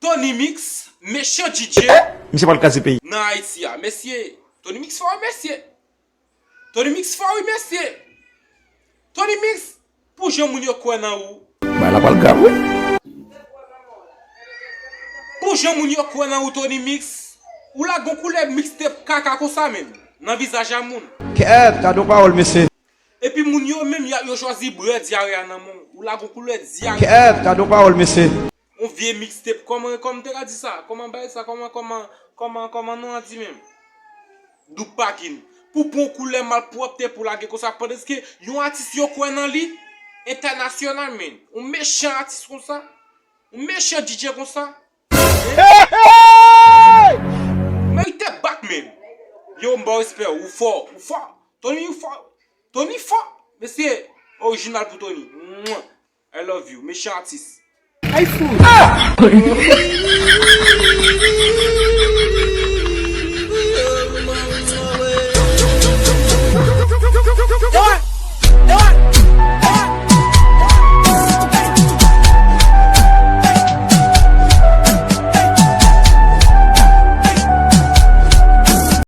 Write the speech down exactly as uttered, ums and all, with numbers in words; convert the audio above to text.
Tony Mix, mechan D J Misye pral kraze peyi. Nan Ayiti a. Mesye, Tony Mix fò wi mesye. Tony Mix fò wi mesye. Tony Mix, pou jan moun yo kwè nan ou. Bagay la pral grav wi. Pou jan moun yo kwè nan ou Tony Mix. Ou lage yon koulè mixtape kaka konsa menm. Nan vizaj a moun. Kèt, gade yon pawòl mesye. Epi moun yo menm y ap yo chwazi bwè dyare a nan men w. Ou lage yon koulè dyare. Kèt, gade yon pawòl mesye. Yon vye mixtape, kòman kòman te ka di sa? Kòman bay sa? Kòman kòman kòman kòman non an di menm? Doup pakin. Pou pran yon koulè malpwòpte pou lage konsa pandanske yon atis yo kwè nan li entènasyonal menm. Yon mechan atis konsa. Yon mechan D J konsa. Merite bak menm. Yo m ba w respè, ou fò, ou fò. Tony ou fò. Tony fò. Mesye, orijinal pou Tony. Mwah. I love you, mechan atis. Ay fou.